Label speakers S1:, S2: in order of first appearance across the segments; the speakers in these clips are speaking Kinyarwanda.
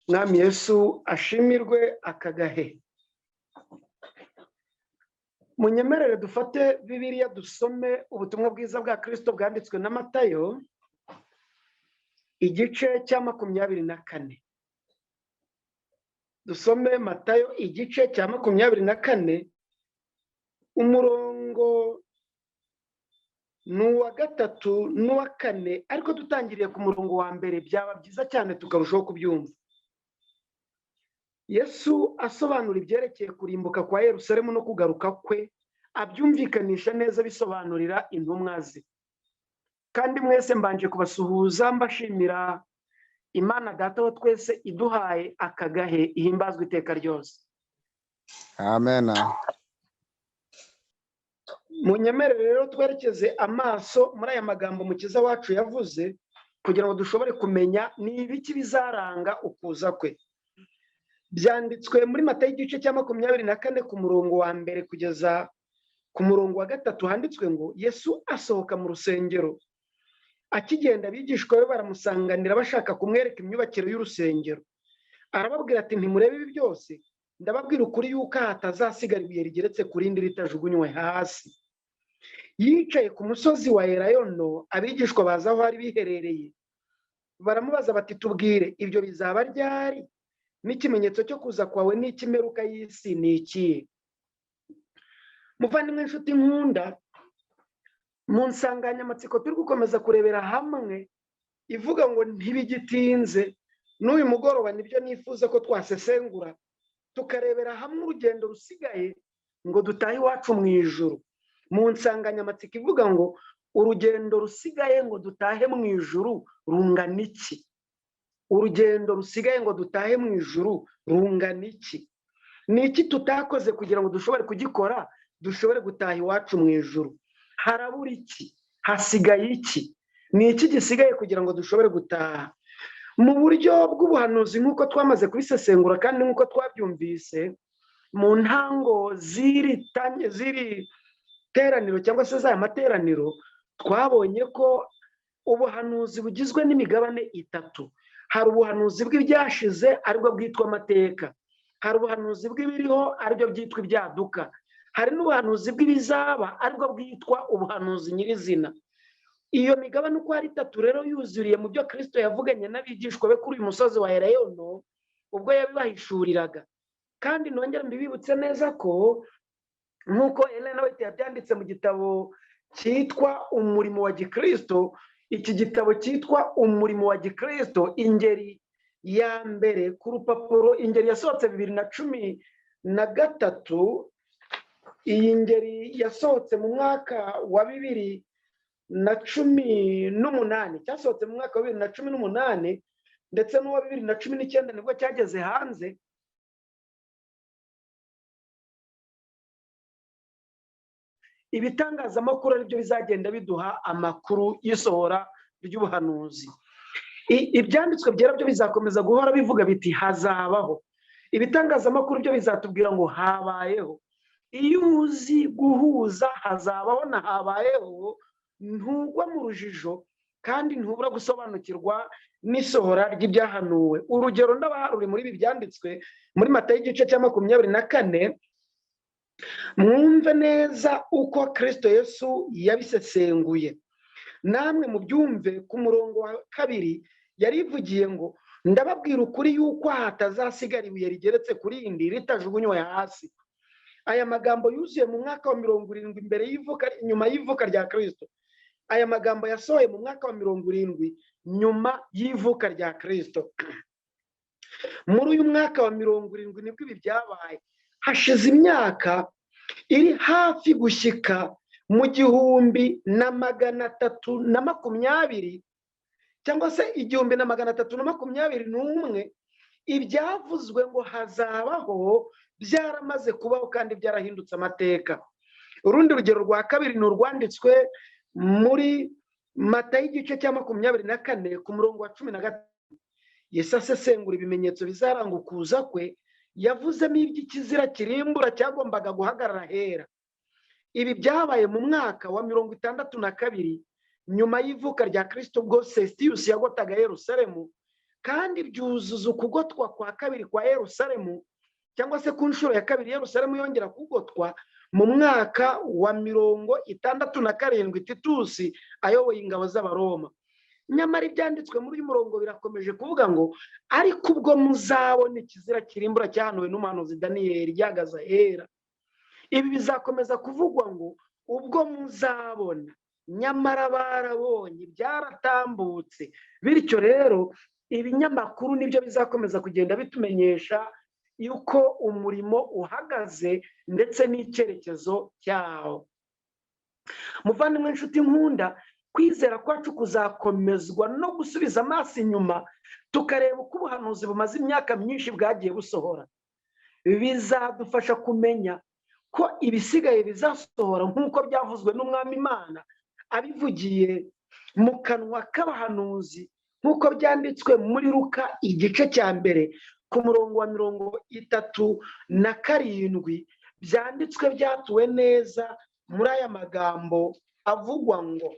S1: Mwami Yesu ashimirwe aka gahe. Munyemerere dufate Bibiliya, dusome ubutumwa bwiza bwa Kirisito bwanditswe na Matayo, igice cya 24. Dusome Matayo igice cya 24, umurongo ni uwa gatatu n'uwa kane, ariko dutangiriye ku murongo wa mbere byaba byiza cyane, tukarushaho kubyumva. Yesu asobanura ibyerekeye kurimbuka kwa Yerusalemu no kugaruka kwe, abyumvikanisha neza, bisobanurira intumwa ze. Kandi mwese mbanje kubasuhuza, mbashimira Imana Data wa twese iduhaye aka gahe, ihimbazwa iteka ryose.
S2: Amen.
S1: Munyemerere rero twerekeze amaso muri aya magambo Mukiza wacu yavuze, kugira ngo dushobore kumenya ni ibiki bizaranga ukuza kwe. Byanditswe muri Matayo igice cya 24, ku murongo wa mbere kugeza ku murongo wa gatatu. Handitswe ngo: "Yesu asohoka mu rusengero, akigenda abigishwa be baramusanganira, bashaka kumwereka imyubakire y'urusengero. Arababwira ati: 'Ntimurebe ibi byose? Ndababwira ukuri yuko aha hatazasigara ibuye rigeretse ku rindi ritajugunywe hasi.' Yicaye ku musozi wa Elayono, abigishwa baza aho ari biherereye, baramubaza bati: 'Tubwire, ibyo bizaba ryari? N'ikimenyetso cyo kuza kwawe n'icy'imperuka y'isi ni ikihe?'" Muvandimwe, inshuti nkunda, mu nsanganyamatsiko turi gukomeza kurebera hamwe ivuga ngo "Ntibigitinze", n'uyu mugoroba nibyo nifuza ko twasesengura, tukarebera hamwe urugendo rusigaye ngo dutahe iwacu mu ijuru. Mu nsanganyamatsiko ivuga ngo "Urugendo rusigaye ngo dutahe mu ijuru rungana iki?" Urugendo rusigaye ngo dutahe mu ijuru rungana iki? Ni iki tutakoze kugira ngo dushobore kugikora, dushobore gutaha iwacu mu ijuru? Harabura iki? Hasigaye iki? Ni iki gisigaye kugira ngo dushobore gutaha? Mu buryo bw'ubuhanuzi, nk'uko twamaze kubisesengura kandi nk'uko twabyumvise mu ntango z'iri teraniro cyangwa se z'aya materaniro, twabonye ko ubuhanuzi bugizwe n'imigabane itatu. Hari ubuhanuzi bw'ibyashize, aribwo bwitwa amateka. Hari ubuhanuzi bw'ibiriho, aribyo byitwa ibyaduka. Hari n'ubuhanuzi bw'ibizaba, aribwo bwitwa ubuhanuzi nyirizina. Iyo migabane uko ari itatu rero yuzuriye mu byo Kirisito yavuganye n'abigishwa be kuri uyu musozi wa Elayono, ubwo yabibahishuriraga. Kandi nongere mbibibutse neza ko nk'uko Elena White yabyanditse mu gitabo cyitwa Umurimo wa Gikirisito, iki gitabo cyitwa Umurimo wa Gikirisito, ingeri ya mbere ku rupapuro, ingeri yasohotse 2013, iyi ngeri yasohotse mu mwaka wa 2018, cyasohotse mu mwaka wa 2018, ndetse n'uwa 2019 nibwo cyageze hanze. Ibitangazamakuru aribyo bizagenda biduha amakuru y'isohora ry'ubuhanuzi. Ibyanditswe byera byo bizakomeza guhora bivuga biti "Hazabaho". Ibitangazamakuru byo bizatubwira ngo "Habayeho". Iyo uzi guhuza "hazabaho" na "habayeho", ntugwa mu rujijo kandi ntubura gusobanukirwa n'isohora ry'ibyahanuwe. Urugero ndabaha ruri muri ibi byanditswe muri Matayo igice cya 24. Mwumve neza uko Kirisito Yesu yabisesenguye, namwe mubyumve. Ku murongo wa kabiri yarivugiye ngo: "Ndababwira ukuri yuko hatazasigara ibuye rigeretse ku rindi ritajugunywe hasi." Aya magambo yuzuye mu mwaka wa 70 imbere y'ivuka, nyuma y'ivuka rya Kirisito. Aya magambo yasohoye mu mwaka wa 70 nyuma y'ivuka rya Kirisito. Muri uyu mwaka wa 70 nibwo ibi byabaye. Hashize imyaka iri hafi gushyika mu 1320, cyangwa se 1321, ibyavuzwe ngo "hazabaho" byaramaze kubaho kandi byarahindutse amateka. Urundi rugero rwa kabiri ni urwanditswe muri Matayo igice cya 24, ku murongo wa 13. Yesu asesengura ibimenyetso bizaranga ukuza kwe, yavuzemo iby'ikizira kirimbura cyagombaga guhagarara hera. Ibi byabaye mu mwaka wa 62 nyuma y'ivuka rya Kirisito, ubwo Sesitiyusi yagotaga Yerusalemu. Kandi byuzuza ukugotwa kwa kabiri kwa Yerusalemu, cyangwa se ku nshuro ya kabiri Yerusalemu yongera kugotwa mu mwaka wa 67 Titusi ayoboye ingabo z'Abaroma. Nyamara ibyanditswe muri uyu murongo birakomeje kuvuga ngo: "Ariko ubwo muzabona ikizira kirimbura cyahanuwe n'umuhanuzi Daniyeli gihagaze ahera." Ibi bizakomeza kuvugwa ngo "ubwo muzabona", nyamara barabonye, byaratambutse. Bityo rero ibinyamakuru nibyo bizakomeza kugenda bitumenyesha yuko umurimo uhagaze ndetse n'icyerekezo cyawo. Muvandimwe, inshuti nkunda, kwizera kwacu kuzakomezwa no gusubiza amaso inyuma tukareba uko ubuhanuzi bumaze imyaka myinshi bwagiye busohora. Bizadufasha kumenya ko ibisigaye bizasohora nk'uko byavuzwe n'Umwami Imana abivugiye mu kanwa k'abahanuzi, nk'uko byanditswe muri Luka igice cya 1 ku murongo wa 37, byanditswe byatuwe neza muri aya magambo avugwa ngo,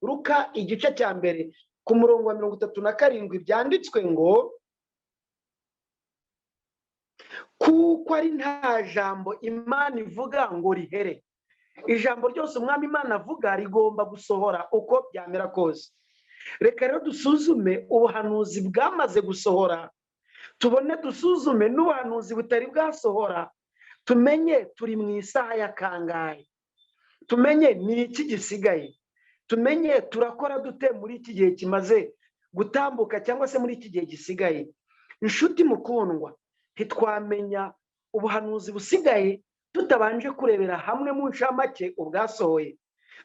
S1: Luka igice cya 1 ku murongo wa 37, byanditswe ngo: "Kuko ari nta jambo Imana ivuga ngo rihere." Ijambo ryose Umwami Imana avuga rigomba gusohora uko byamera kose. Reka rero dusuzume ubuhanuzi bwamaze gusohora, tubone dusuzume n'ubuhanuzi butari bwasohora, tumenye turi mu isaha ya kangahe, tumenye ni iki gisigaye, tumenye turakora dute muri iki gihe kimaze gutambuka cyangwa se muri iki gihe gisigaye. Inshuti mukundwa, ntitwamenya ubuhanuzi busigaye tutabanje kurebera hamwe mu ncamake ubwasohoye.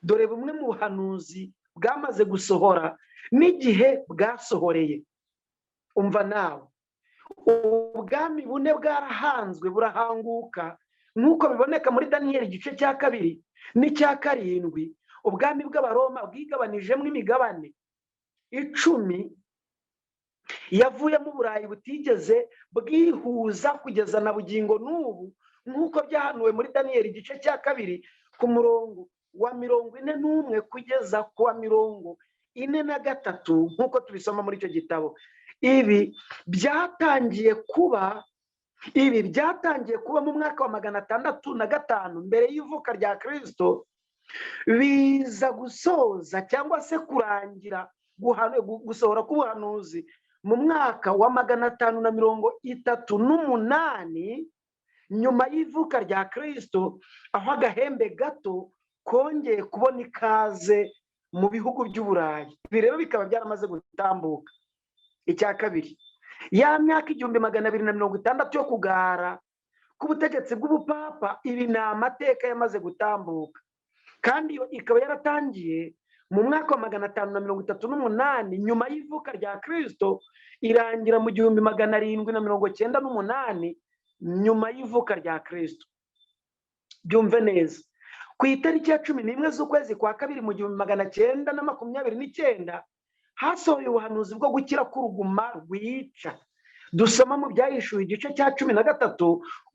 S1: Dore bumwe mu buhanuzi bwamaze gusohora n'igihe bwasohoreye. Umva nawe: ubwami bune bwarahanzwe burahanguka, nk'uko biboneka muri Daniyeli igice cya 2 n'icya 7. Ubwami bw'Abaroma bwigabanijemo imigabane 10 yavuyemo Uburayi butigeze bwihuza kugeza na bugingo n'ubu, nk'uko byahanuwe muri Daniyeli igice cya 2 ku murongo wa 41 kugeza ku wa 43, nk'uko tubisoma muri icyo gitabo. Ibi byatangiye kuba mu mwaka wa 605 mbere y'ivuka rya Kirisito, biza gusoza cyangwa se kurangira gusohora k'ubuhanuzi mu mwaka wa 538 nyuma y'ivuka rya Kirisito, aho agahembe gato kongeye kubona ikaze mu bihugu by'Uburayi. Ibi rero bikaba byaramaze gutambuka. Icya kabiri, ya myaka 1260 yo kugara k'ubutegetsi bw'ubupapa, ibi ni amateka yamaze gutambuka, kandi iyo ikaba yaratangiye mu mwaka wa 538 nyuma y'ivuka rya Kirisito, irangira mu 1798 nyuma y'ivuka rya Kirisito. Byumve neza: ku itariki ya 11 z'ukwezi kwa kabiri mu 1929 hasohoye ubuhanuzi bwo gukira k'uruguma rwica, dusoma mu Byahishuwe igice cya 13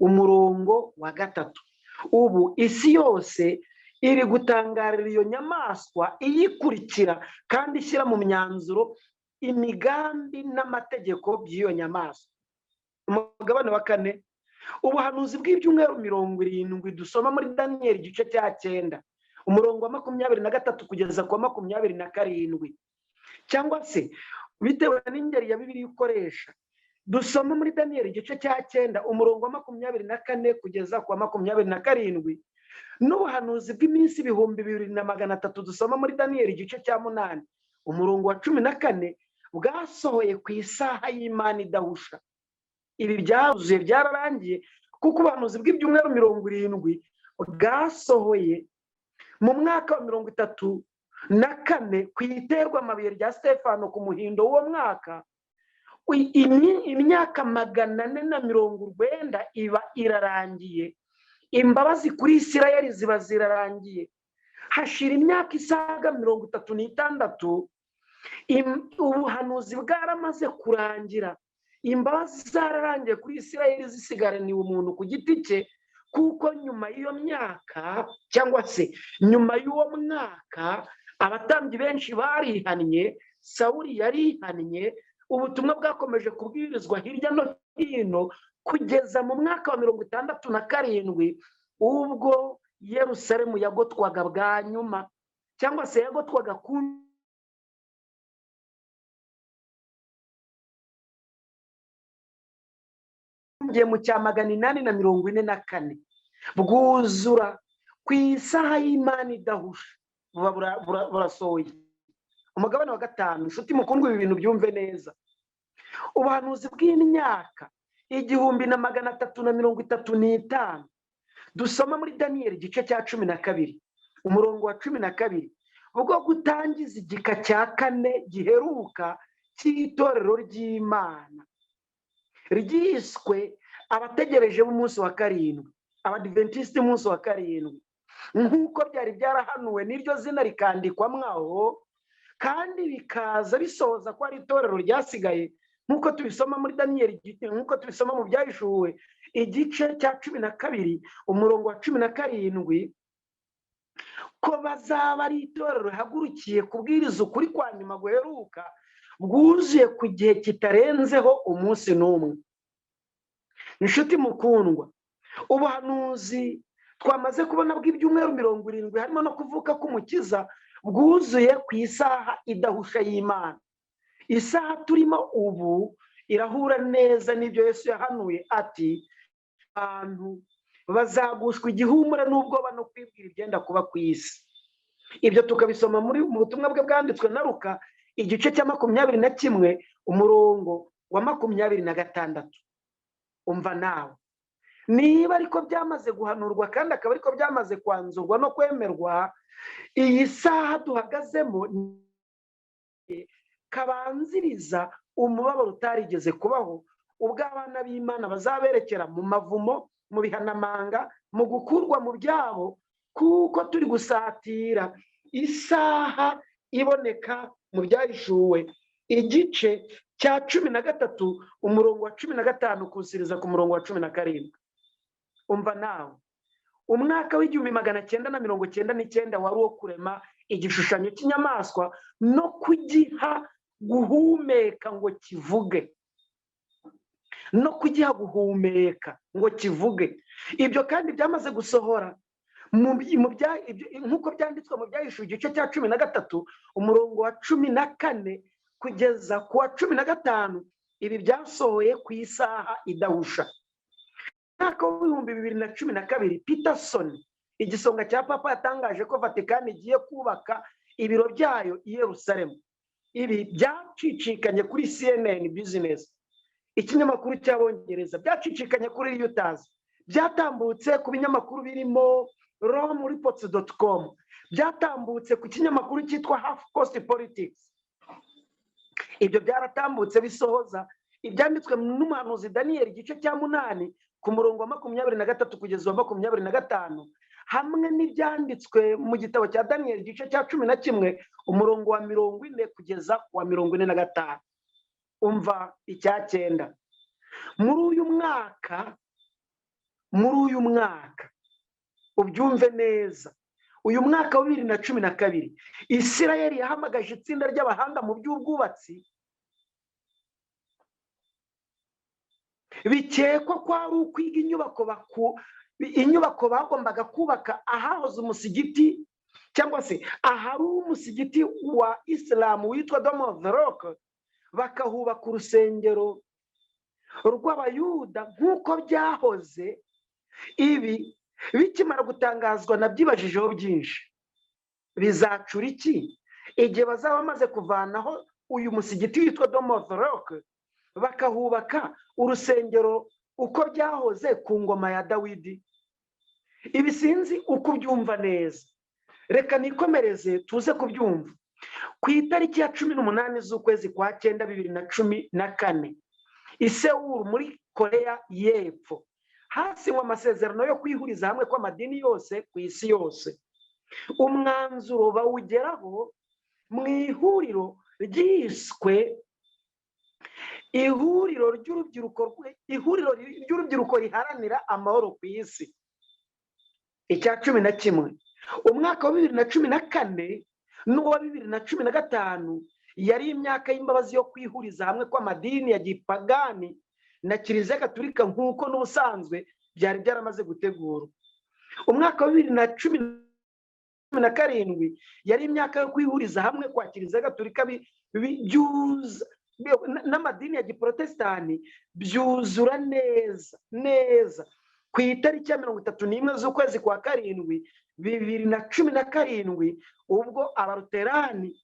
S1: umurongo wa 3. Ubu isi yose iri gutangarira iyo nyamaswa iyikurikira kandi ishyira mu myanzuro imigambi n'amategeko by'iyo nyamaswa. Umugabane wa kane, ubuhanuzi bw'ibyumweru 70 dusoma muri Daniyeli igice cya 9 umurongo wa 23 kugeza ku wa 27, cyangwa se bitewe n'ingeri ya Bibiliya ukoresha, dusoma muri Daniyeli igice cya 9 umurongo wa 24 kugeza ku wa 27, n'ubuhanuzi bw'iminsi 2300 dusoma muri Daniyeli igice cya 8 umurongo wa 14, bwasohoye ku isaha y'Imana idahusha. Ibi byazuye, byararangiye, kuko ubuhanuzi bw'ibyumweru 70 bwasohoye mu mwaka wa 34 ku iterwa amabuye rya Stefano ku muhindo w'uwo mwaka. Imyaka 490 iba irarangiye, imbabazi kuri Isirayeli ziba zirarangiye. Hashira imyaka isaga 36, ubuhanuzi bwaramaze kurangira, imbabazi zararangiye kuri Isirayeli, zisigaraniwe umuntu ku giti cye, kuko nyuma y'iyo myaka cyangwa se nyuma y'uwo mwaka abatambyi benshi barihannye, Sawuli yarihannye. Ubutumwa bwakomeje kubwirizwa hirya no hino kugeza mu mwaka wa 67, ubwo Yerusalemu yagotwaga bwa nyuma, cyangwa se yagotwaga ku mu cya 844, bwuzura ku isaha y'Imana idahusha, buba burasohoye. Umugabane wa 5, inshuti mukundwa, ibi bintu byumve neza. Ubuhanuzi bw'imyaka 1335 dusoma muri Daniyeli igice cya 12 umurongo wa 12, ubwo gutangiza igika cya 4 giheruka cy'itorero ry'Imana ryiswe abategereje b'umunsi wa 7, Abadiventisti umunsi wa 7, nk'uko byari byarahanuwe n'iryo zina rikandikwa mwaho, kandi bikaza bisohoza ko ari itorero ryasigaye, nk'uko tubisoma muri Daniyeli, nk'uko tubisoma mu Byahishuwe igice cya 12 umurongo wa 17, ko bazaba ari itorero rihagurukiye kubwiriza ukuri kwa nyuma guheruka bwuzuye ku gihe kitarenzeho umunsi n'umwe. Inshuti mukundwa, ubuhanuzi twamaze kubona bw'ibyumweru 70 harimo no kuvuka k'Umukiza bwuzuye ku isaha idahusha y'Imana. Isaha turimo ubu irahura neza n'ibyo Yesu yahanuye ati abantu bazagushwa igihumure n'ubwoba no kwibwira ibyenda kuba ku isi. Ibyo tukabisoma muri mu butumwa bwe bwanditswe na Luka igice cya 21 umurongo wa 26. Umva nawe, niba ariko byamaze guhanurwa kandi akaba ariko byamaze kwanzurwa no kwemerwa, iyi saha duhagazemo kabanziriza umubabaro utarigeze kubaho, ubwo abana b'Imana bazaberekera mu mavumo, mu bihanamanga, mu gukurwa mu byabo, kuko turi gusatira isaha iboneka mu Byahishuwe igice cya 13 umurongo wa 15 kusiriza ku murongo wa 17. Umva nawe, umwaka w'1999 wari uwo kurema igishushanyo cy'inyamaswa no kugiha guhumeka ngo kivuge, no kugiha guhumeka ngo kivuge. Ibyo kandi byamaze gusohora nk'uko byanditswe mu Byahishuwe igice cya 13 umurongo wa 14 kugeza ku wa 15. Ibi byasohoye ku isaha idahusha. Mwaka w'2012, Peterson, igisonga cya Papa, yatangaje ko Vatikani igiye kubaka ibiro byayo i Yerusalemu. Ibi byacicikanye kuri CNN Business, ikinyamakuru cy'Abongereza, byacicikanye kuri Reuters, byatambutse ku binyamakuru birimo RomeReports.com, byatambutse ku kinyamakuru cyitwa Half Coast Politics. Ibyo byaratambutse bisohoza ibyanditswe n'umuhanuzi Daniel igice cya 8 ku murongo wa 23 kugeza wa 25, hamwe n'ibyanditswe mu gitabo cya Daniel igice cya 11 umurongo wa 40 kugeza wa 45. Umva icya 9. Muri uyu mwaka ubyumve neza, uyu mwaka wa 2012 Isirayeli yahamagaje itsinda ry'abahanga mu by'ubwubatsi bikekwa ko ari ukwiga inyubako bagombaga kubaka ahahoze umusigiti, cyangwa se ahari umusigiti wa Isilamu witwa Dome of the Rock, bakahubaka urusengero rw'Abayuda nk'uko byahoze. Ibi bikimara gutangazwa nabyibajijeho byinshi. Bizacura iki igihe bazaba bamaze kuvanaho uyu musigiti witwa Dome of the Rock, bakahubaka urusengero uko byahoze ku ngoma ya Dawidi? Ibi sinzi uko ubyumva neza, reka nikomereze tuze kubyumva. Ku itariki ya 18 z'ukwezi kwa 9 2014, i Seoul muri Korea y'Epfo hasinywe amasezerano yo kwihuriza hamwe kw'amadini yose ku isi yose. Umwanzuro bawugeraho mu ihuriro ryiswe ihuriro ry'urubyiruko riharanira amahoro ku isi. Icya 11, umwaka wa 2014 n'uwa 2015 Yari imyaka y'imbabazi yo kwihuriza hamwe kw'amadini ya gipagani na Kiliziya Gatulika, nk'uko n'ubusanzwe byari byaramaze gutegurwa. Umwaka wa 2017 yari imyaka yo kwihuriza hamwe kwa Kiliziya Gatulika n'amadini ya giporotesitanti, byuzura neza neza ku itariki ya 31 z'ukwezi kwa karindwi 2017, ubwo Abaruterani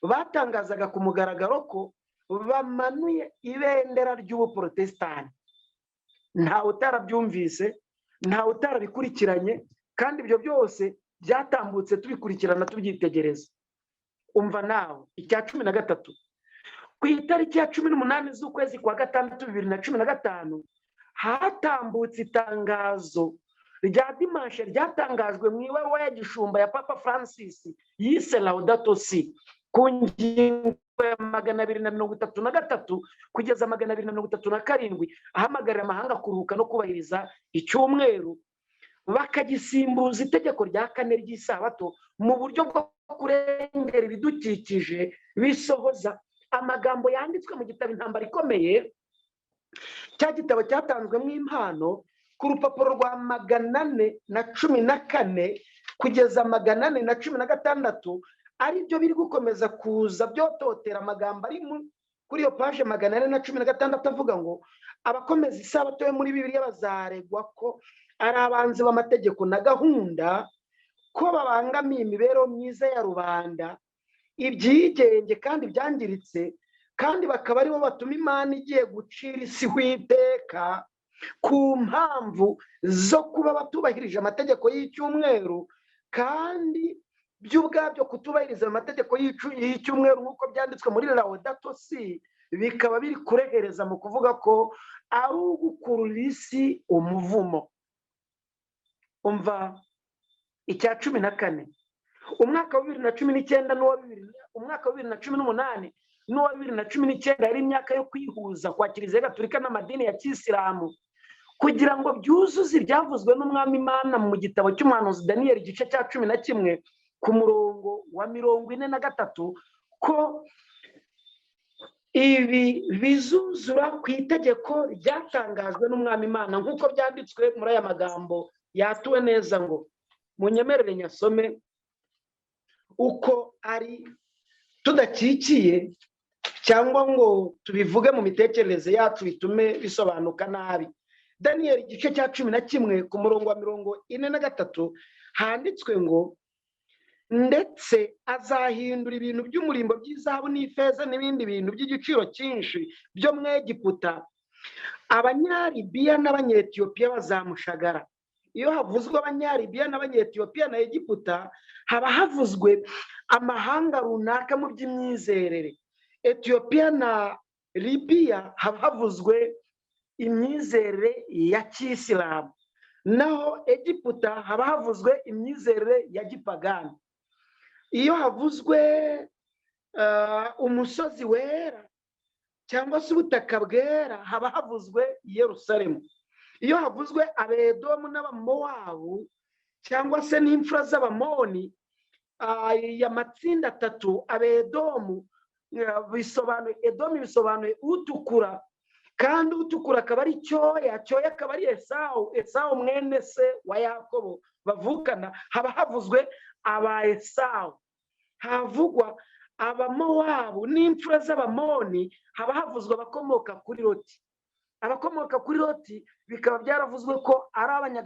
S1: batangazaga ku mugaragaro ko bamanuye ibendera ry'ubuporotesitanti. Ntawe utarabyumvise, ntawe utarabikurikiranye, kandi ibyo byose byatambutse tubikurikirana, tubyitegereza. Umva nawe icya 13: ku itariki ya 18 z'ukwezi kwa gatandatu 2015 hatambutse itangazo rya dimanche ryatangajwe mu ibaruwa ya gishumba ya Papa Francis yise Laudato Si, ku ngingo ya 233 kugeza 237, ahamagarira amahanga kuruhuka no kubahiriza icyumweru, bakagisimbuza itegeko rya kane ry'isabato mu buryo bwo kurengera ibidukikije, bisohoza amagambo yanditswe mu gitabo Intambara Ikomeye, cya gitabo cyatanzwemo impano, ku rupapuro rwa 414 kugeza 416, aribyo biri gukomeza kuza byototera amagambo ari kuri iyo paje 416, avuga ngo abakomeza isabato yo muri Bibiliya bazaregwa ko ari abanzi b'amategeko na gahunda, ko babangamiye imibereho myiza ya rubanda, ibyigenge kandi byangiritse, kandi bakaba aribo batuma Imana igiye gucira isi iteka ku mpamvu zo kuba batubahirije amategeko y'icyumweru. Kandi by'ubwabyo kutubahiriza ayo mategeko y'icyumweru nk'uko byanditswe muri Laudato Si bikaba biri kurehereza mu kuvuga ko ari ugukurura isi umuvumo. Umva icya 14: umwaka wa 2019 n'uwa bibiri, umwaka wa 2018 n'uwa 2019 yari imyaka yo kwihuza kwa Kiliziya Gatulika n'amadini ya kisilamu, kugira ngo byuzuze ibyavuzwe n'Umwami Imana mu gitabo cy'umuhanuzi Daniyeli, igice cya 11, ku murongo wa 43, ko ibi bizuzura ku itegeko ryatangajwe n'Umwami Imana, nk'uko byanditswe muri aya magambo yatuwe neza, ngo munyemerere nyasome uko ari, tudakikiye cyangwa ngo tubivuge mu mitekerereze yacu bitume bisobanuka nabi. Daniyeli igice cya 11, ku murongo wa 43, handitswe ngo: "Ndetse azahindura ibintu by'umurimbo by'izahabu n'ifeza n'ibindi bintu by'igiciro cyinshi byo mu Egiputa. Abanyaribiya n'Abanyetiyopiya bazamushagara." Iyo havuzwe Abanyaribiya n'Abanyetiyopiya na Egiputa, haba havuzwe amahanga runaka mu by'imyizerere. Etiyopiya na Libiya haba havuzwe imyizerere ya kisilamu, naho Egiputa haba havuzwe imyizerere ya gipagani. Iyo havuzwe umusozi wera cyangwa se ubutaka bwera, haba havuzwe Yerusalemu. Iyo havuzwe Abedomu n'Abamowabu cyangwa se n'imfura z'Abamoni, aya matsinda atatu, Abedomu bisobanuye, Edomu bisobanuye utukura, kandi utukura akaba ari Cyoya, Cyoya akaba ari Esawu, Esawu mwene se wa Yakobo bavukana, haba havuzwe aba Esawu. Havugwa Abamowabu n'imfura z'Abamoni, haba havuzwe abakomoka kuri Loti. Abakomoka kuri Loti bikaba byaravuzwe ko ari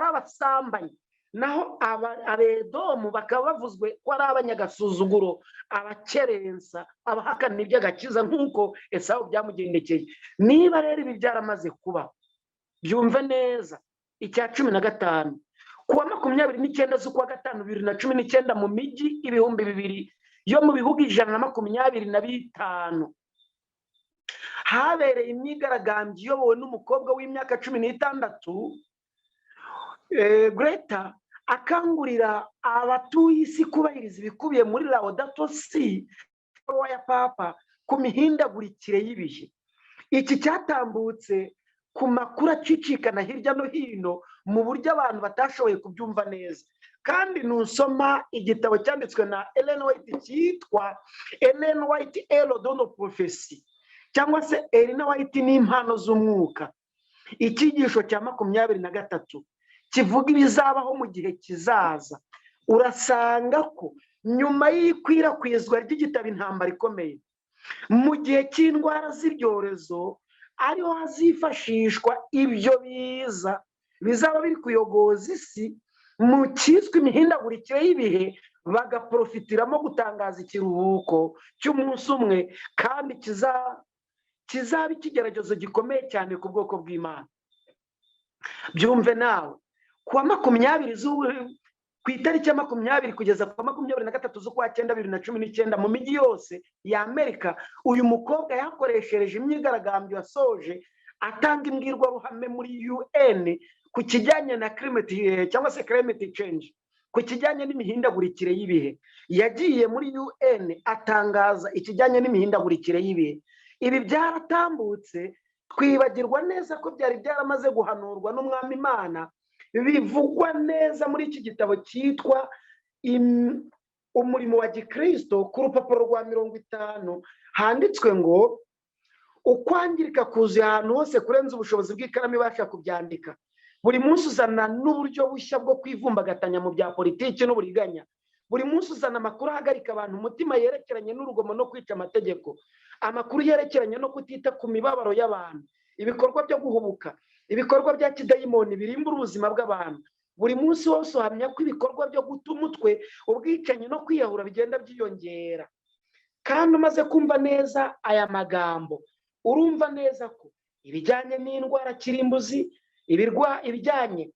S1: abasambanyi, naho Abedomu bakaba bavuzwe ko ari abanyagasuzuguro, abakerensa, abahakana iby'agakiza, nk'uko Esawu byamugendekeye. Niba rero ibi byaramaze kuba, byumve neza icya 15: ku wa 29 z'ukwa gatanu 2019, mu mijyi 2000 yo mu bihugu 125 habereye imyigaragambyo iyobowe n'umukobwa w'imyaka 16, Greta, akangurira abatuye isi kubahiriza ibikubiye muri Laudato Si ya Papa ku mihindagurikire y'ibihe. Iki cyatambutse ku makuru acicikana hirya no hino mu buryo abantu batashoboye kubyumva neza. Kandi nusoma igitabo cyanditswe na Ellen White cyitwa Ellen White et le don de prophétie, cyangwa se Elena White n'impano z'umwuka, icyigisho cya 23 kivuga ibizabaho mu gihe kizaza, urasanga ko nyuma y'ikwirakwizwa ry'igitabo Intambara Ikomeye, mu gihe cy'indwara z'ibyorezo ariho hazifashishwa ibyo biza bizaba biri kuyogoza isi mu cyiswe imihindagurikire y'ibihe, bagaprofitiramo gutangaza ikiruhuko cy'umunsi umwe, kandi kizaba ikigeragezo gikomeye cyane ku bwoko bw'Imana. Byumve nawe, kuwa 20, ku itariki ya 20 kugeza ku wa 23 z'ukwa cyenda 2019, mu mijyi yose ya Amerika, uyu mukobwa yakoreshereje imyigaragambyo yasoje atanga imbwirwaruhame muri UN ku kijyanye na climate, cyangwa se climate change, ku kijyanye n'imihindagurikire y'ibihe. Yagiye muri UN atangaza ikijyanye n'imihindagurikire y'ibihe. Ibi byaratambutse, twibagirwa neza ko byari byaramaze guhanurwa n'Umwami Imana, bivugwa neza muri iki gitabo cyitwa Umurimo wa Gikristo, ku rupapuro rwa 50 handitswe ngo: "Ukwangirika kuzuye ahantu hose kurenza ubushobozi bw'ikaramu ibasha kubyandika. Buri munsi uzana n'uburyo bushya bwo kwivumbagatanya mu bya politiki n'uburiganya. Buri munsi uzana amakuru ahagarika abantu umutima yerekeranye n'urugomo no kwica amategeko, amakuru yerekeranye no kutita ku mibabaro y'abantu, ibikorwa byo guhubuka, ibikorwa bya kidayimoni birimbura ubuzima bw'abantu. Buri munsi wose uhamya ko ibikorwa byo guta umutwe, ubwicanyi no kwiyahura bigenda byiyongera." Kandi umaze kumva neza aya magambo, urumva neza ko ibijyanye n'indwara kirimbuzi, ibijyanye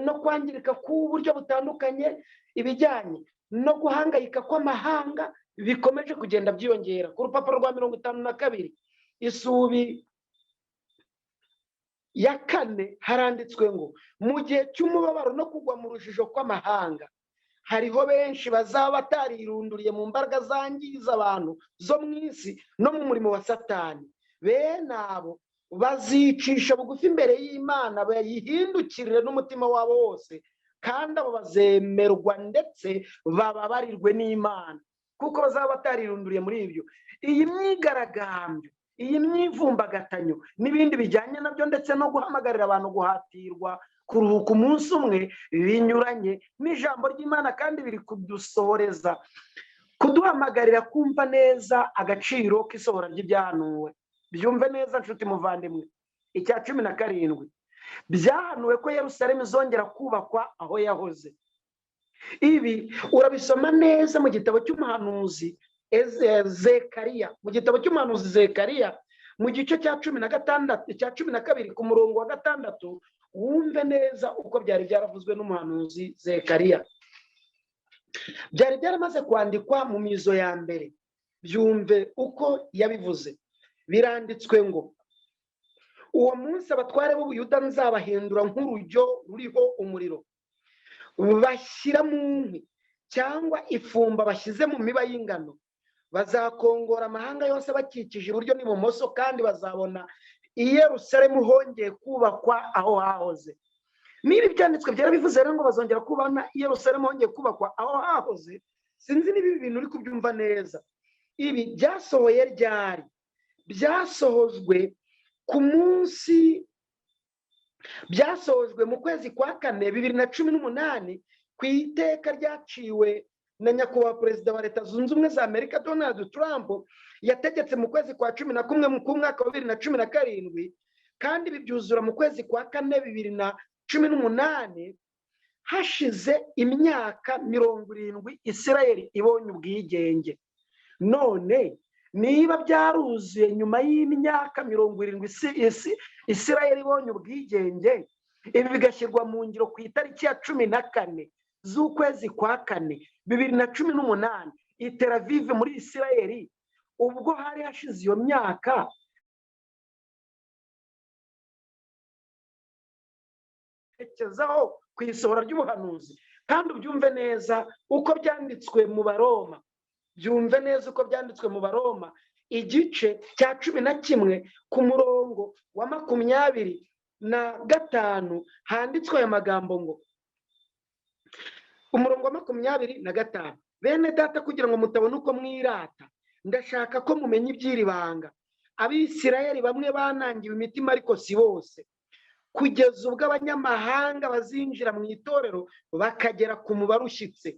S1: no kwangirika k'uburyo butandukanye, ibijyanye no guhangayika kw'amahanga bikomeje kugenda byiyongera. Ku rupapuro rwa 52, isubi ya kane, haranditswe ngo: "Mu gihe cy'umubabaro no kugwa mu rujijo kw'amahanga, hariho benshi bazaba batarirunduriye mu mbaraga zangiza abantu zo mu isi no mu murimo wa Satani. Bene abo bazicisha bugufi imbere y'Imana, bayihindukirire n'umutima wabo wose, kandi abo bazemerwa ndetse bababarirwe n'Imana, kuko bazaba batarirunduriye muri ibyo." Iyi myigaragambyo, iyi myivumbagatanyo n'ibindi bijyanye nabyo, ndetse no guhamagarira abantu guhatirwa kuruhuka umunsi umwe, binyuranye n'ijambo ry'Imana, kandi biri kudusohoreza kuduhamagarira kumva neza agaciro k'isohora ry'ibyahanuwe. Byumve neza, nshuti muvandimwe. Icya 17: byahanuwe ko Yerusalemu izongera kubakwa aho yahoze. Ibi urabisoma neza mu gitabo cy'umuhanuzi Zekariya, mu gitabo cy'umuhanuzi Zekariya, mu gice cya 16, cya 12, ku murongo wa 6. Wumve neza uko byari byaravuzwe n'umuhanuzi Zekariya, byari byaramaze kwandikwa mu mizo ya mbere. Byumve uko yabivuze, biranditswe ngo: "Uwo munsi abatware b'Ubuyuda nzabahindura nk'urujyo ruriho umuriro bashyira mu nkwi, cyangwa ifumba bashyize mu miba y'ingano. Bazakongora amahanga yose bakikije iburyo n'ibumoso, kandi bazabona i Yerusalemu hongeye kubakwa aho hahoze." Niba Ibyanditswe byarabivuze rero ngo bazongera kubona i Yerusalemu hongeye kubakwa aho hahoze, sinzi niba ibi bintu uri kubyumva neza. Ibi byasohoye ryari? Byasohojwe ku munsi, byasohojwe mu kwezi kwa kane 2018, ku iteka ryaciwe na nyakubahwa Perezida wa Leta Zunze Ubumwe za Amerika Donald Trump, yategetse mu kwezi kwa 11 mu mwaka wa 2017, kandi ibi byuzura mu kwezi kwa kane 2018, hashize imyaka 70 Isirayeli ibonye ubwigenge. None niba byaruzuye nyuma y'imyaka 70 Isirayeli ibonye ubwigenge, ibi bigashyirwa mu ngiro ku itariki ya 14 z'ukwezi kwa kane 2018 i Tel Aviv muri Isirayeli, ubwo hari hashize iyo myaka, tekerezaho ku isohora ry'ubuhanuzi. Kandi ubyumve neza uko byanditswe mu Baroma, byumve neza uko byanditswe mu Baroma, igice cya 11, ku murongo wa 25, handitswe aya magambo ngo: Umurongo wa 25: "Bene Data, kugira ngo mutabona uko mwirata, ndashaka ko mumenya iby'iri banga: Abisirayeli bamwe banangiwe imitima, ariko si bose, kugeza ubwo abanyamahanga bazinjira mu itorero bakagera ku mubare ushyitse.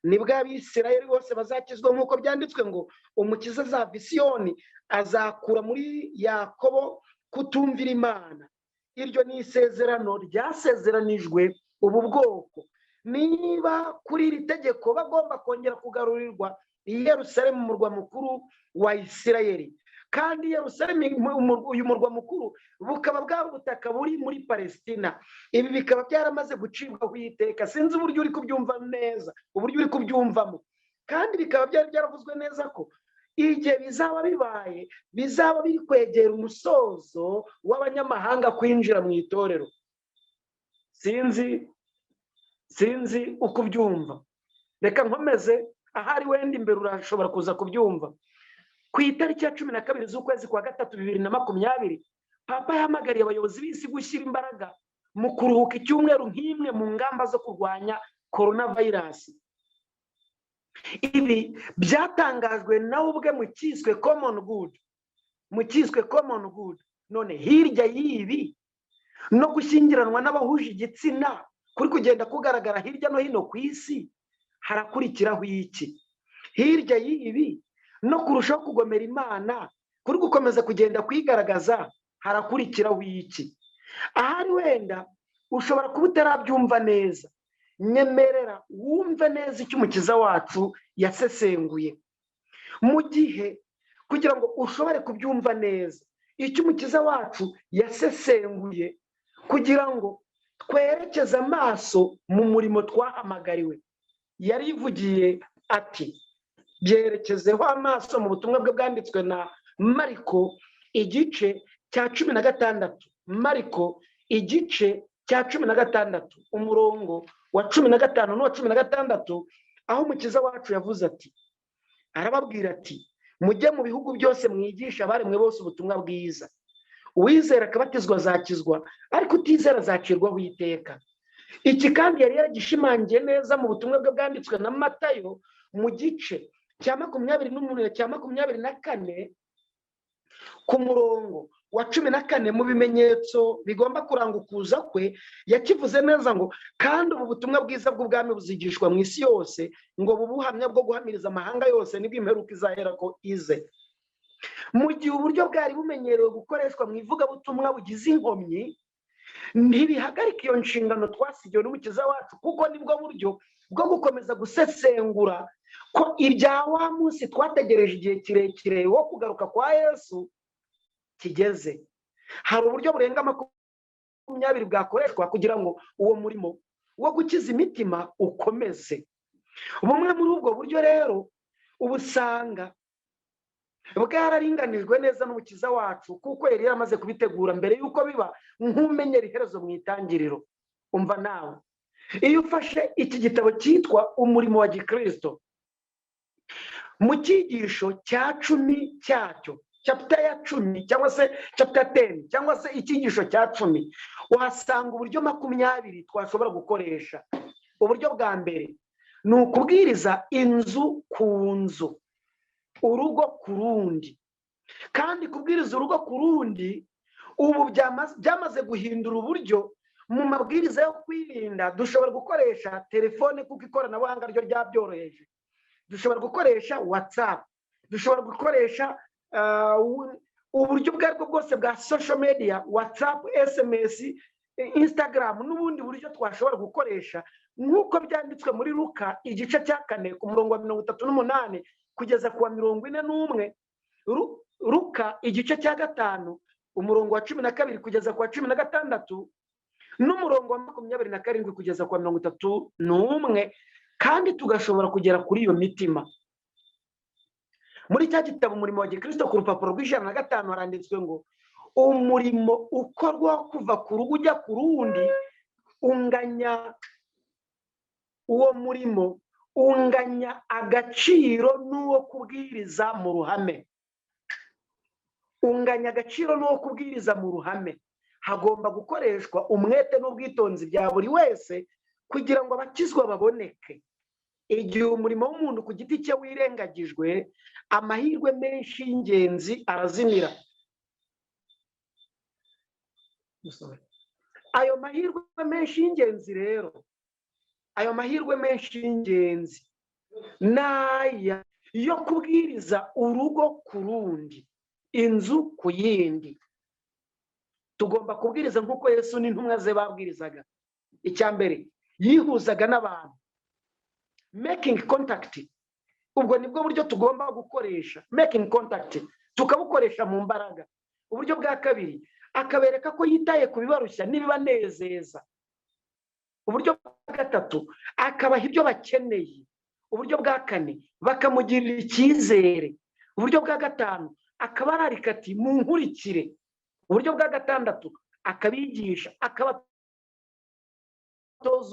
S1: Nibwo Abisirayeli bose bazakizwa, nk'uko byanditswe ngo: 'Umukiza azava i Siyoni, azakura muri Yakobo kutumvira Imana.' Iryo ni isezerano ryasezeranijwe ubu bwoko." Niba kuri iri tegeko bagomba kongera kugarurirwa i Yerusalemu, umurwa mukuru wa Isirayeli, kandi Yerusalemu, uyu murwa mukuru, bukaba bwari ubutaka buri muri Palesitina, ibi bikaba byaramaze gucibwaho iteka. Sinzi uburyo uri kubyumva neza, uburyo uri kubyumvamo. Kandi bikaba byari byaravuzwe neza ko igihe bizaba bibaye, bizaba biri kwegera umusozo w'abanyamahanga kwinjira mu itorero. Sinzi uko ubyumva. Reka nkomeze, ahari wenda imbere urashobora kuza kubyumva. Ku itariki ya 12 z'ukwezi kwa gatatu 2020, Papa yahamagariye abayobozi b'isi gushyira imbaraga mu kuruhuka icyumweru nk'imwe mu ngamba zo kurwanya korona vayirasi. Ibi byatangajwe nawe ubwe mu cyiswe Common Good, mu cyiswe Common Good. None hirya y'ibi no gushyingiranwa n'abahuje igitsina kuri kugenda kugaragara hirya no hino ku isi, harakurikiraho iki? Hirya y'ibi no kurushaho kugomera Imana kuri gukomeza kugenda kwigaragaza, harakurikiraho iki? Ahari wenda ushobora kuba utarabyumva neza. Nyemerera wumve neza icyo Umukiza wacu yasesenguye. Mu gihe kugira ngo ushobore kubyumva neza icyo Umukiza wacu yasesenguye, kugira ngo twerekeze amaso mu murimo twahamagariwe, yarivugiye ati: "Byerekezeho amaso", mu butumwa bwe bwanditswe na Mariko igice cya 16. Mariko igice cya 16, umurongo wa 15 n'uwa 16, aho Umukiza wacu yavuze ati, arababwira ati: "Mujye mu bihugu byose, mwigisha abaremwe bose ubutumwa bwiza. Uwizera akabatizwa azakizwa, ariko utizera azacirwaho iteka." Iki kandi yari yaragishimangiye neza mu butumwa bwe bwanditswe na Matayo mu gice cya 28, cya 24, ku murongo wa 14. Mu bimenyetso bigomba kuranga ukuza kwe, yakivuze neza ngo: "Kandi ubu butumwa bwiza bw'ubwami buzigishwa mu isi yose ngo bube ubuhamya bwo guhamiriza amahanga yose, nibwo imperuka izahera ko ize." Mu gihe uburyo bwari bumenyerewe gukoreshwa mu ivugabutumwa bugize inkomyi, ntibihagarika iyo nshingano twasigiwe n'Umukiza wacu, kuko nibwo buryo bwo gukomeza gusesengura ko ibya wa munsi twategereje igihe kirekire wo kugaruka kwa Yesu kigeze. Hari uburyo burenga 20 bwakoreshwa kugira ngo uwo murimo wo gukiza imitima ukomeze. Bumwe muri ubwo buryo rero uba usanga bwararinganijwe neza n'Umukiza wacu, kuko yari yaramaze kubitegura mbere y'uko biba, nk'umenyera iherezo mu itangiriro. Umva nawe, iyo ufashe iki gitabo cyitwa Umurimo wa Gikirisito, mu cyigisho cya 10 cyacyo, chapter ya 10 cyangwa se chapter 10 cyangwa se icyigisho cya 10, uhasanga uburyo 20 twashobora gukoresha. Uburyo bwa mbere ni ukubwiriza inzu ku nzu, urugo ku rundi. Kandi kubwiriza urugo ku rundi ubu byamaze guhindura uburyo. Mu mabwiriza yo kwirinda, dushobora gukoresha telefone, kuko ikoranabuhanga ryo ryabyoroheje. Dushobora gukoresha WhatsApp, dushobora gukoresha uburyo ubwo aribwo bwose bwa social media, WhatsApp, SMS, Instagram n'ubundi buryo twashobora gukoresha, nk'uko byanditswe muri Luka igice cya 4, ku murongo wa 38 kugeza ku wa 41. Luka igice cya 5, umurongo wa 12 kugeza ku wa 16, n'umurongo wa 27 kugeza ku wa 31. Kandi tugashobora kugera kuri iyo mitima. Muri cya gitabo Umurimo wa Gikirisito, ku rupapuro rw'105, haranditswe ngo: "Umurimo ukorwa kuva ku rugo ujya ku rundi unganya, uwo murimo unganya agaciro n'uwo kubwiriza mu ruhame, unganya agaciro n'uwo kubwiriza mu ruhame. Hagomba gukoreshwa umwete n'ubwitonzi bya buri wese." Kugira ngo abakizwa baboneke, igihe umurimo w'umuntu ku giti cye wirengagijwe, amahirwe menshi y'ingenzi arazimira. Ayo mahirwe menshi y'ingenzi rero, ayo mahirwe menshi y'ingenzi n'aya yo kubwiriza urugo ku rundi, inzu ku yindi. Tugomba kubwiriza nk'uko Yesu n'intumwa ze babwirizaga. Icya mbere, yihuzaga n'abantu, making contact. Ubwo nibwo buryo tugomba gukoresha, making contact, tukabukoresha mu mbaraga. Uburyo bwa kabiri, akabereka ko yitaye ku bibarushya n'ibibanezeza. Uburyo bwa gatatu, akabaha ibyo bakeneye. Uburyo bwa kane, bakamugirira icyizere. Uburyo bwa gatanu, akabararika ati munkurikire. Uburyo bwa gatandatu, akabigisha, akabatoza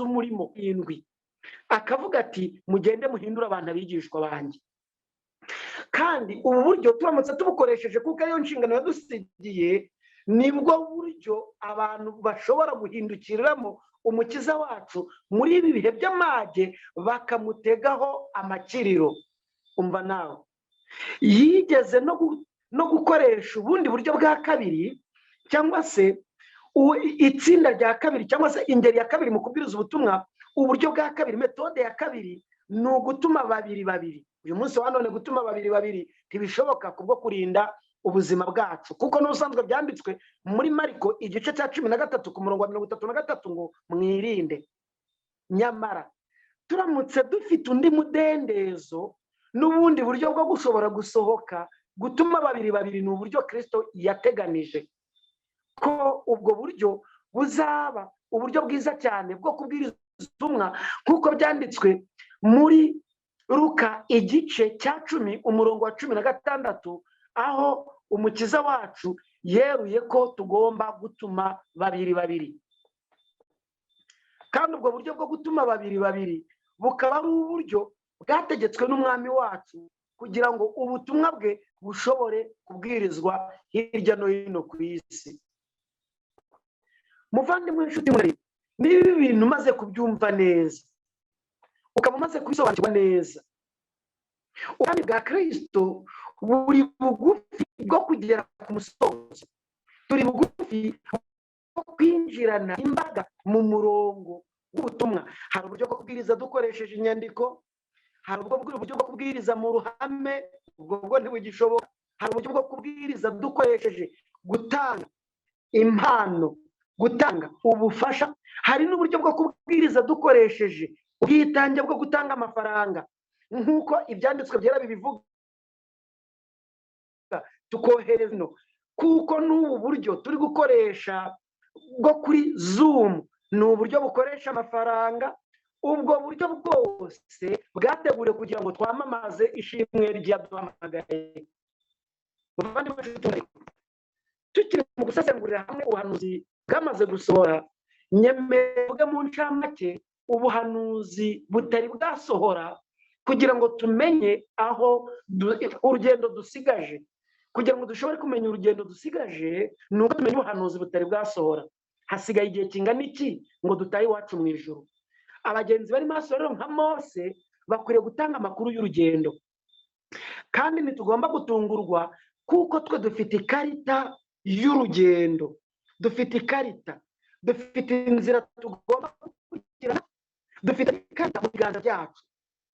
S1: umurimo. Indwi, akavuga ati mugende muhindure abantu abigishwa banjye. Kandi ubu buryo turamutse tubukoresheje, kuko ariyo nshingano yadusigiye, nibwo buryo abantu bashobora guhindukiriramo Umukiza wacu muri ibi bihe by'amage, bakamutegaho amakiriro. Umva nawe, yigeze no gukoresha ubundi buryo bwa kabiri, cyangwa se itsinda rya kabiri, cyangwa se ingeri ya kabiri mu kubwiriza ubutumwa. Uburyo bwa kabiri, méthode ya kabiri, ni ugutuma babiri babiri. Uyu munsi wa none gutuma babiri babiri ntibishoboka kubwo kurinda ubuzima bwacu, kuko n'ubusanzwe byanditswe muri Mariko igice cya 13 ku murongo wa 33 ngo mwirinde. Nyamara turamutse dufite undi mudendezo n'ubundi buryo bwo gushobora gusohoka, gutuma babiri babiri ni uburyo Kirisito yateganije ko ubwo buryo buzaba uburyo bwiza cyane bwo kubwiriza ubutumwa, nk'uko byanditswe muri Luka igice cya 10 umurongo wa 16, aho Umukiza wacu yeruye ko tugomba gutuma babiri babiri. Kandi ubwo buryo bwo gutuma babiri babiri bukaba ari uburyo bwategetswe n'Umwami wacu kugira ngo ubutumwa bwe bushobore kubwirizwa hirya no hino ku isi. Muvandimwe, inshuti, muri niba ibi bintu umaze kubyumva neza, ukaba umaze kubisobanukirwa neza, ubwami bwa Kirisito buri bugufi bwo kugera ku musozo. Turi bugufi bwo kwinjirana imbaga mu murongo w'ubutumwa. Hari uburyo bwo kubwiriza dukoresheje inyandiko, hari ubwo buryo bwo kubwiriza mu ruhame, ubwo bwo ntibugishoboka. Hari uburyo bwo kubwiriza dukoresheje gutanga impano, gutanga ubufasha. Hari n'uburyo bwo kubwiriza dukoresheje ubwitange bwo gutanga amafaranga, nk'uko ibyanditswe byera bibivuga, tukohereza no kuko n'ubu buryo turi gukoresha bwo kuri Zoom ni uburyo bukoresha amafaranga. Ubwo buryo bwose bwateguriwe kugira ngo twamamaze ishimwe ry'Iyaduhamagaye. Bavandimwe, nshuti, tukiri mu gusesengurira hamwe ubuhanuzi bwamaze gusohora, nyemerwe mu ncamake ubuhanuzi butari bwasohora, kugira ngo tumenye aho urugendo dusigaje. Kugira ngo dushobore kumenya urugendo dusigaje, ni uko tumenya ubuhanuzi butari bwasohora. Hasigaye igihe kingana iki ngo dutahe iwacu mu ijuru? Abagenzi bari maso rero nka Mose bakwiriye gutanga amakuru y'urugendo, kandi ntitugomba gutungurwa, kuko twe dufite ikarita y'urugendo, dufite ikarita, dufite inzira tugomba gukurikirana, dufite ikarita mu biganza byacu,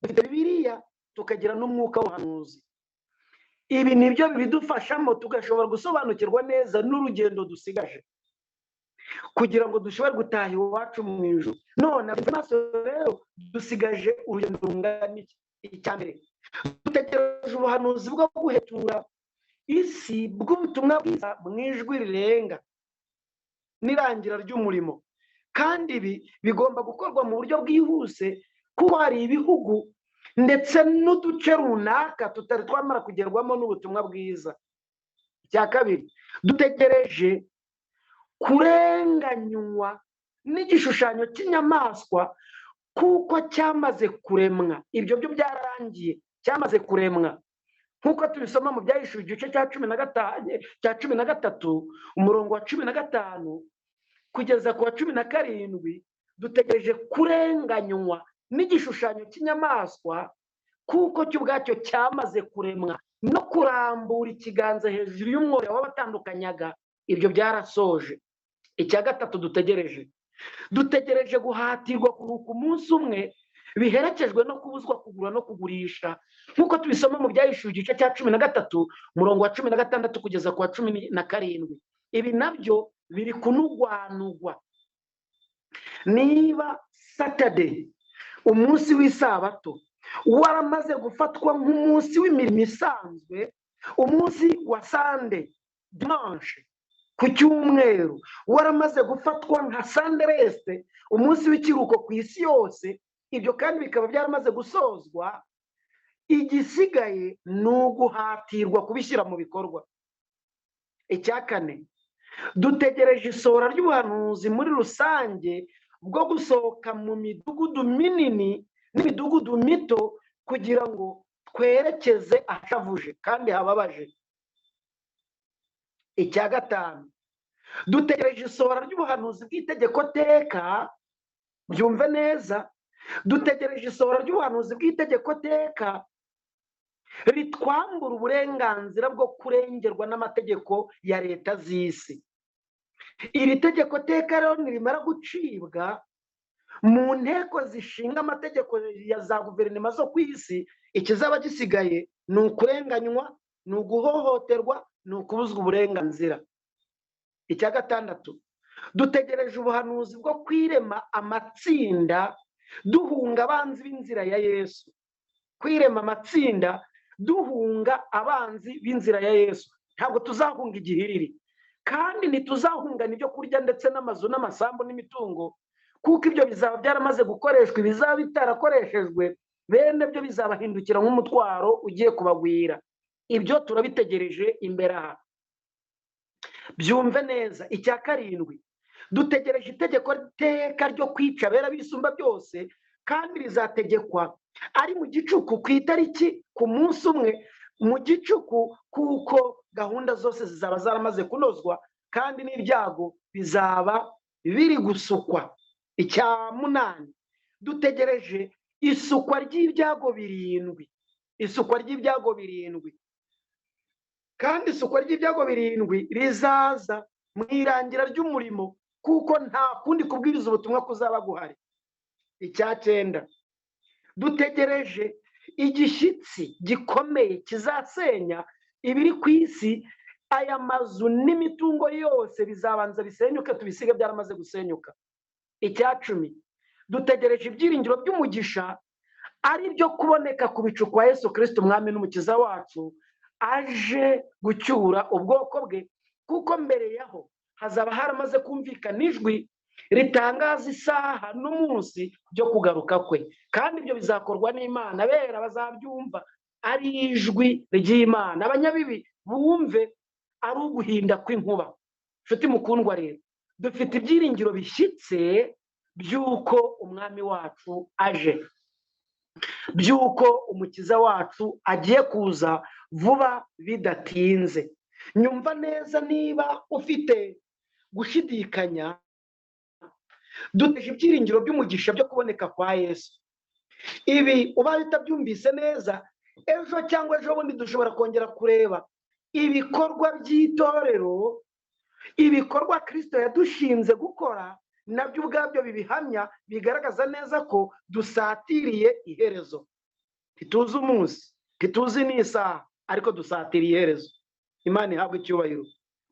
S1: dufite Bibiliya, tukagira n'umwuka w'ubuhanuzi. Ibi ni byo bidufashamo, tugashobora gusobanukirwa neza n'urugendo dusigaje kugira ngo dushobore gutaha iwacu mu ijuru. None amaso rero, dusigaje urugendo rungana iki? Icya mbere, dutegereje ubuhanuzi bwo guhetura isi bw'ubutumwa bwiza mu ijwi rirenga n'irangira ry'umurimo. Kandi ibi bigomba gukorwa mu buryo bwihuse, kuko hari ibihugu ndetse n'uduce runaka tutari twamara kugerwamo n'ubutumwa bwiza. Icya kabiri, dutegereje kurenganywa n'igishushanyo cy'inyamaswa, kuko cyamaze kuremwa. Ibyo byo byararangiye, cyamaze kuremwa, nk'uko tubisoma mu Byahishuwe igice cya 15, cya 13, umurongo wa 15 kugeza ku wa 17. Dutegereje kurenganywa n'igishushanyo cy'inyamaswa, kuko cyo ubwacyo cyamaze kuremwa no kurambura ikiganza hejuru y'umwoyo w'abatandukanyaga. Ibyo byarasoje. Icya gatatu dutegereje guhatirwa kuruhuka umunsi umwe biherekejwe no kubuzwa kugura no kugurisha, nk'uko tubisoma mu Byahishuwe igice cya 13 umurongo wa 16 kugeza ku wa 17. Ibi nabyo biri kunugwanugwa. Niba Saturday, umunsi w'isabato, waramaze gufatwa nk'umunsi w'imirimo isanzwe, umunsi wa Sunday, dimanche, ku cyumweru, waramaze gufatwa nka Sunday rest, umunsi w'ikiruhuko ku isi yose, ibyo kandi bikaba byaramaze gusozwa, igisigaye ni uguhatirwa kubishyira mu bikorwa. Icya kane, dutegereje isohora ry'ubuhanuzi muri rusange bwo gusohoka mu midugudu minini n'imidugudu mito kugira ngo twerekeze ahashavuje kandi hababaje. Icya gatanu, dutegereje isohora ry'ubuhanuzi bw'itegeko teka. Byumve neza, dutegereje isohora ry'ubuhanuzi bw'itegeko teka ritwambura uburenganzira bwo kurengerwa n'amategeko ya leta z'isi. Iri tegeko teka rero nirimara gucibwa mu nteko zishinga amategeko ya za guverinoma zo ku isi, ikizaba gisigaye ni ukurenganywa, ni uguhohoterwa, ni ukubuzwa uburenganzira. Icya gatandatu, dutegereje ubuhanuzi bwo kwirema amatsinda duhunga abanzi b'inzira ya Yesu. Kwirema amatsinda duhunga abanzi b'inzira ya Yesu. Ntabwo tuzahunga igihiriri, kandi ntituzahungana ibyo kurya ndetse n'amazu n'amasambu n'imitungo, kuko ibyo bizaba byaramaze gukoreshwa. Ibizaba bitarakoreshejwe bene byo bizabahindukira nk'umutwaro ugiye kubagwira. Ibyo turabitegereje imbere aha, byumve neza. Icya karindwi, dutegereje itegeko teka ryo kwica abera bisumba byose, kandi rizategekwa ari mu gicuku ku itariki ku munsi umwe mu gicuku, kuko gahunda zose zizaba zaramaze kunozwa kandi n'ibyago bizaba biri gusukwa. Icya munani, dutegereje isukwa ry'ibyago birindwi. Isukwa ry'ibyago birindwi, kandi isukwa ry'ibyago birindwi rizaza mu irangira ry'umurimo, kuko nta kundi kubwiriza ubutumwa kuzaba guhari. Icya cyenda, dutegereje igishyitsi gikomeye kizasenya ibiri ku isi. Aya mazu n'imitungo yose bizabanza bisenyuke, tubisiga byaramaze gusenyuka. Icya 10, dutegereje ibyiringiro by'umugisha ari byo kuboneka ku bicu kwa Yesu Kristo umwami n'umukiza wacu, aje gucyura ubwoko bwe, kuko mbere yaho hazaba haramaze kumvikana ijwi ritangaza isaha n'umunsi byo kugaruka kwe, kandi ibyo bizakorwa n'Imana. Abera bazabyumva ari ijwi ry'Imana, abanyabibi bumve ari uguhinda kw'inkuba. Nshuti mukundwa rero, dufite ibyiringiro bishyitse by'uko umwami wacu aje, by'uko umukiza wacu agiye kuza vuba bidatinze. Nyumva neza, niba ufite gushidikanya, duteje ibyiringiro by'umugisha byo kuboneka kwa Yesu. Ibi ubaye utabyumvise neza, ejo cyangwa ejo bundi dushobora kongera kureba ibikorwa by'itorero, ibikorwa Kristo yadushinze gukora, nabyo ubwabyo bibihamya, bigaragaza neza ko dusatiriye iherezo. Ntituzi umunsi, ntituzi n'isaha, ariko dusatiriye iherezo. Imana ihabwe icyubahiro.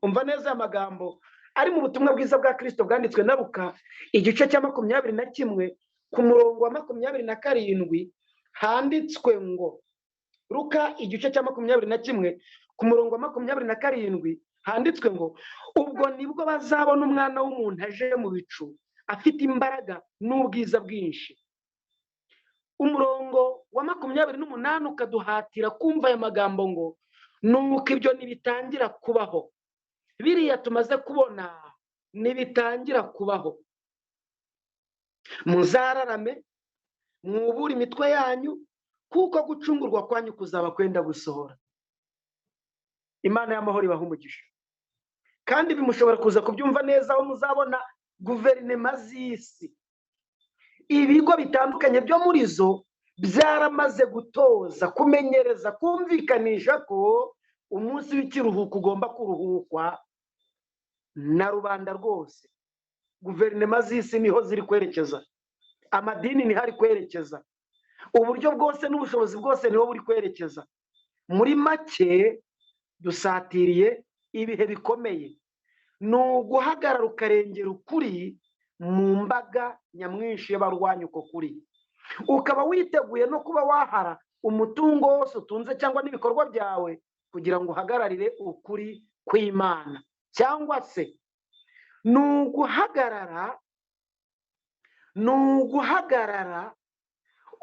S1: Umva neza aya magambo ari mu butumwa bwiza bwa Kristo bwanditswe na Luka igice cya 21 ku murongo wa 27, handitswe ngo, Luka igice cya 21 ku murongo wa 27 handitswe ngo, ubwo nibwo bazabona umwana w'umuntu aje mu bicu afite imbaraga n'ubwiza bwinshi. Umurongo wa 28 ukaduhatira kumva aya magambo ngo, nuko ibyo nibitangira kubaho, biriya tumaze kubona nibitangira kubaho, muzararame mwubure imitwe yanyu, kuko gucungurwa kwanyu kuzaba kwenda gusohora. Imana y'amahoro ibaha umugisha. Kandi bimushobora kuza kubyumva neza aho muzabona guverinoma z'isi Ibigo bitandukanye byo muri zo byaramaze gutoza, kumenyereza, kumvikanisha ko umunsi w'ikiruhuko ugomba kuruhukwa na rubanda rwose. Guverinoma z'isi niho ziri kwerekeza, amadini niho ari kwerekeza, uburyo bwose n'ubushobozi bwose niho buri kwerekeza. Muri make dusatiriye ibihe bikomeye. Ni uguhagarara ukarengera ukuri mu mbaga nyamwinshi y'abarwanya uko kuri, ukaba witeguye no kuba wahara umutungo wose utunze cyangwa n'ibikorwa byawe kugira ngo uhagararire ukuri kw'Imana. Cyangwa se ni uguhagarara, ni uguhagarara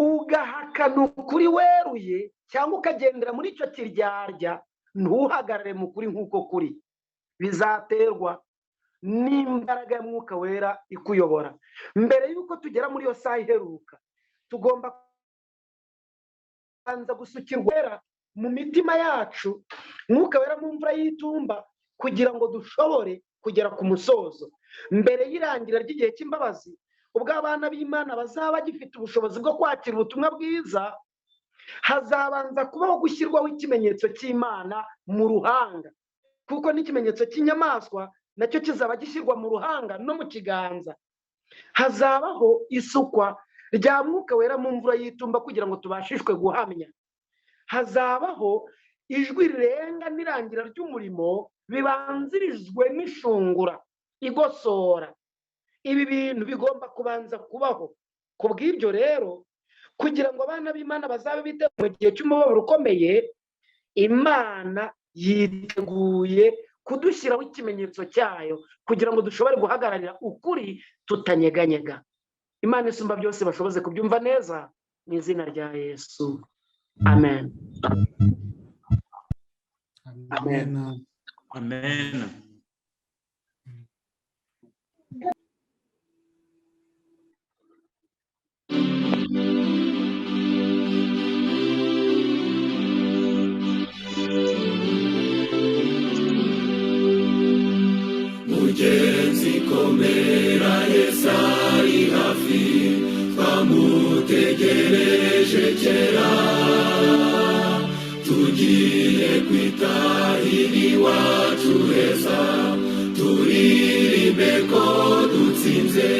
S1: ugahakana ukuri weruye, cyangwa ukagendera muri icyo kiryarya ntuhagarare mu kuri nk'uko kuri. Bizaterwa n'imbaraga ya Mwuka Wera ikuyobora. Mbere y'uko tugera muri iyo saha iheruka, tugomba kubanza gusukirwa Wera mu mitima yacu, Mwuka Wera mu mvura y'itumba, kugira ngo dushobore kugera ku musozo. Mbere y'irangira ry'igihe cy'imbabazi, ubwo abana b'Imana bazaba bagifite ubushobozi bwo kwakira ubutumwa bwiza, hazabanza kubaho gushyirwaho ikimenyetso cy'Imana mu ruhanga, kuko n'ikimenyetso cy'inyamaswa nacyo kizaba gishyirwa mu ruhanga no mu kiganza. Hazabaho isukwa rya Mwuka Wera mu mvura y'itumba kugira ngo tubashishwe guhamya. Hazabaho ijwi rirenga n'irangira ry'umurimo bibanzirijwe n'ishungura igosora. Ibi bintu bigomba kubanza kubaho. Ku bw'ibyo rero, kugira ngo abana b'Imana bazabe biteguye mu gihe cy'umubabaro ukomeye, Imana yiteguye kudushyiraho ikimenyetso cyayo kugira ngo dushobore guhagararira ukuri tutanyeganyega. Imana isumba byose bashoboze kubyumva neza mu izina rya Yesu. Amen.
S3: Amen.
S4: Amen.
S5: Mugenzi komera, Yesu ari hafi, twamutegereje kera, tugiye kwitahira iwacu heza, turirimbe ko dutsinze,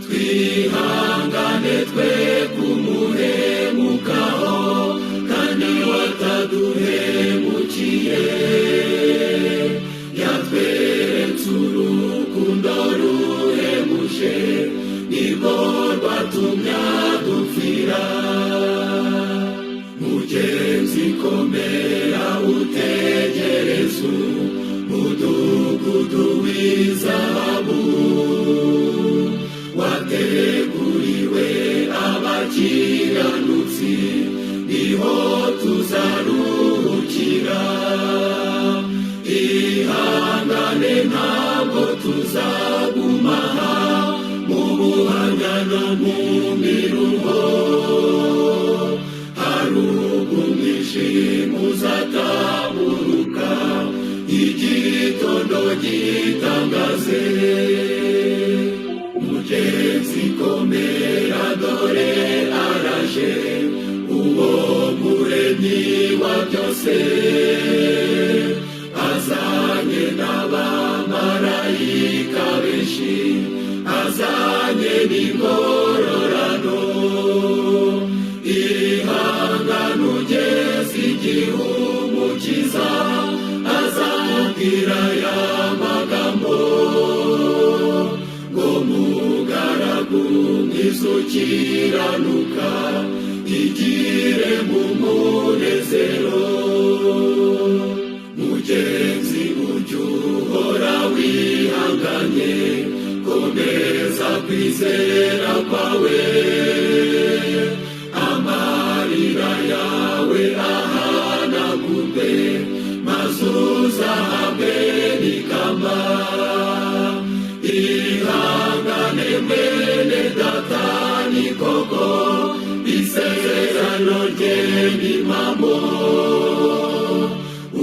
S5: twihangane twe kumuhemukaho, kandi wataduhemukiye. Yatweretse urukundo ruhebuje, nirwo rwatumye adupfira. Mugenzi komera utegereze umudugudu w'izahabu, wateguriwe abakiranutsi, niho tuzaruhukira. Ihangane ntabwo tuzagumaha mu buhamya no mu miruho, hari ubwo umwijima uzataburuka, igitondo gitangaze. Mugenzi komera dore araje, uwo muremyi wa byose, azanye n'abamarayika benshi, azanye n'ingororano. Ihangane ugeze igihe Umukiza azakubwira aya magambo, ngo mugaragu mwiza ukiranuka, igire mu munezero. Mugenzi ujya uhora wihanganye, komeza kwizera kwawe, amarira yawe ahanagurwe, maze uzahabwe n'ikamba. Ihangane mwene data, ni koko isezerano rye ni impamo,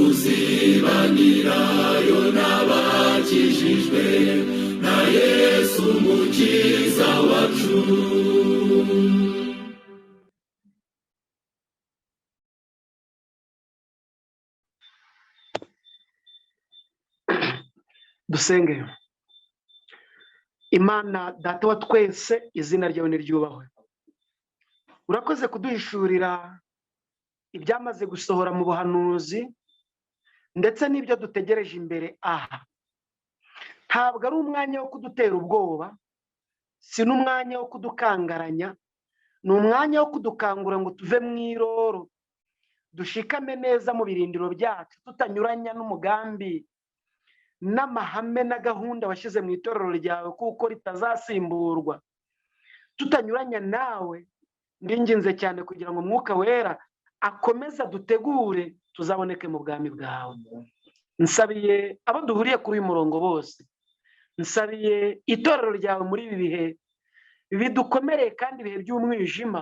S5: uzibanirayo n'abakijijwe na Yesu. Umukiza wacu.
S1: Dusenge. Imana Data wa twese, izina ryawe niryubahwe. Urakoze kuduhishurira ibyamaze gusohora mu buhanuzi ndetse n'ibyo dutegereje imbere aha. Ntabwo ari umwanya wo kudutera ubwoba, si n'umwanya wo kudukangaranya, ni umwanya wo kudukangura ngo tuve mu iroro, dushikame neza mu birindiro byacu, tutanyuranya n'umugambi n'amahame na gahunda washyize mu itorero ryawe, kuko ritazasimburwa. Tutanyuranya nawe, ndinginze cyane kugira ngo Umwuka Wera akomeze adutegure, tuzaboneke mu bwami bwawe. Nsabiye abo duhuriye kuri uyu murongo bose, nsabiye itorero ryawe muri ibi bihe bidukomereye kandi ibihe by'umwijima,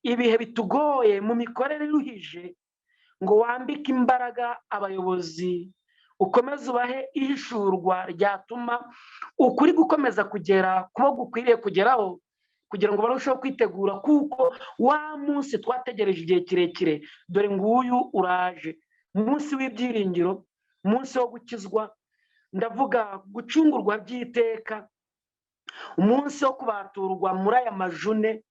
S1: ibihe bitugoye mu mikorere iruhije, ngo wambike imbaraga abayobozi, ukomeze ubahe ihishurwa ryatuma ukuri gukomeza kugera kubo gukwiriye kugeraho, kugira ngo barusheho kwitegura, kuko wa munsi twategereje igihe kirekire, dore nguyu uraje, umunsi w'ibyiringiro, umunsi wo gukizwa, ndavuga gucungurwa by'iteka, umunsi wo kubaturwa muri aya majune,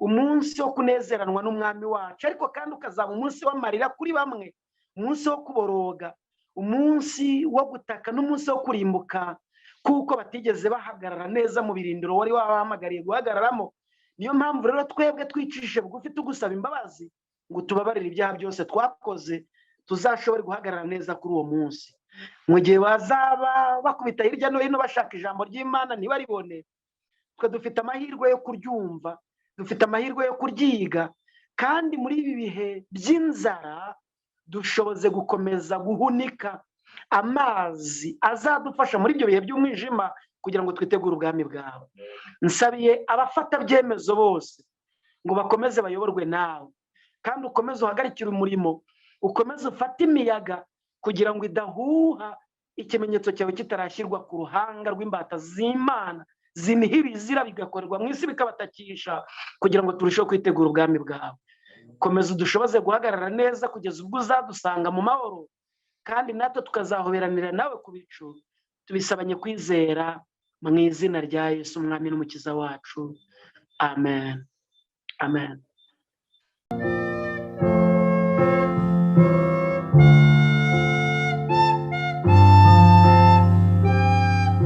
S1: umunsi wo kunezeranwa n'umwami wacu, ariko kandi ukazaba umunsi w'amarira kuri bamwe, umunsi wo kuboroga, umunsi wo gutaka n'umunsi wo kurimbuka, kuko batigeze bahagarara neza mu birindiro wari wabahamagariye guhagararamo. Niyo mpamvu rero twebwe twicishije bugufi tugusaba imbabazi ngo tubabarire ibyaha byose twakoze, tuzashobore guhagarara neza kuri uwo munsi. Mu gihe bazaba bakubita hirya no hino bashaka ijambo ry'Imana ntibaribone, twe dufite amahirwe yo kuryumva, dufite amahirwe yo kuryiga, kandi muri ibi bihe by'inzara dushoboze gukomeza guhunika amazi azadufasha muri ibyo bihe by'umwijima, kugira ngo twitegure ubwami bwawe. Nsabiye abafata byemezo bose ngo bakomeze bayoborwe nawe, kandi ukomeze uhagarikire umurimo, ukomeze ufate imiyaga kugira ngo idahuha ikimenyetso cyawe kitarashyirwa ku ruhanga rw'imbata z'Imana, ziniha ibizira bigakorerwa mu isi bikabatakisha, kugira ngo turusheho kwitegura ubwami bwawe. Komeza udushoboze guhagarara neza kugeza ubwo uzadusanga mu mahoro, kandi natwe tukazahoberanira nawe ku bicu. Tubisabanye kwizera mu izina rya Yesu Umwami n'Umukiza wacu. Amen. Amen.